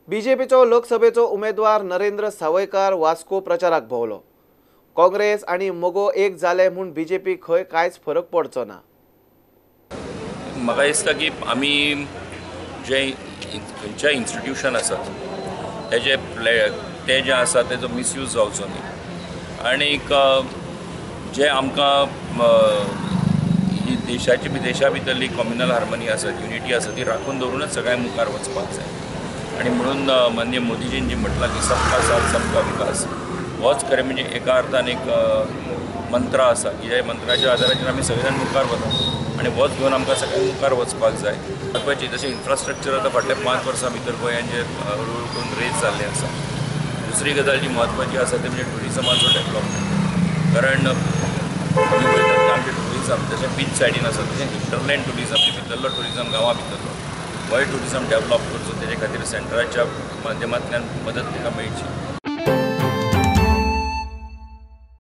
बीजेपीचो लोकसभेचो उमेदवार नरेंद्र सावयकार वास्को प्रचाराक भोवलो। काँग्रेस आनी मगो एक जाले म्हूण बीजेपी खंय कांयच फरक पडचो ना। म्हाका दिसता की आमी जे खंयच्या इन्स्टिट्यूशन आसा तेजे ते जे आसा तेजो मिसयूज जावचो न्ही आनीक जे आमकां ही देशाची देशा भितरली कॉम्युनल हार्मनी आसा, युनिटी आसा, ती राखून दवरूनच सगळ्यांक मुखार वचपाक जाय। आनी म्हणून माननीय मोदीजीन जी म्हटलां की सबका साथ सबका विकास होच खरें म्हणजे एका अर्थान एक मंत्र आसा की ज्या मंत्राच्या आदाराचेर आमी सगळे जाण मुखार वता आनी होच घेवन आमकां सगळ्यांक मुखार वचपाक जाय। म्हत्वाची जशें इन्फ्रास्ट्रक्चर आतां फाटल्या 5 वर्सां भितर गोंयान जे हळूहळू करून रेज जाल्लें आसा। दुसरी गजाल जी म्हत्वाची आसा ती म्हणजे ट्युरिजमाचो डेवलपमेंट, कारण आमी पळयतात की आमचें ट्युरिजम जशें बीच सायडीन आसा तशें हिंटरलँड ट्युरिजम, भितरलो ट्युरिजम गांवां भितरलो होय ट्युरिजम डेवलप करचो, तेजे खातीर सेंट्राच्या माध्यमांतल्यान मदत ताका मेळची।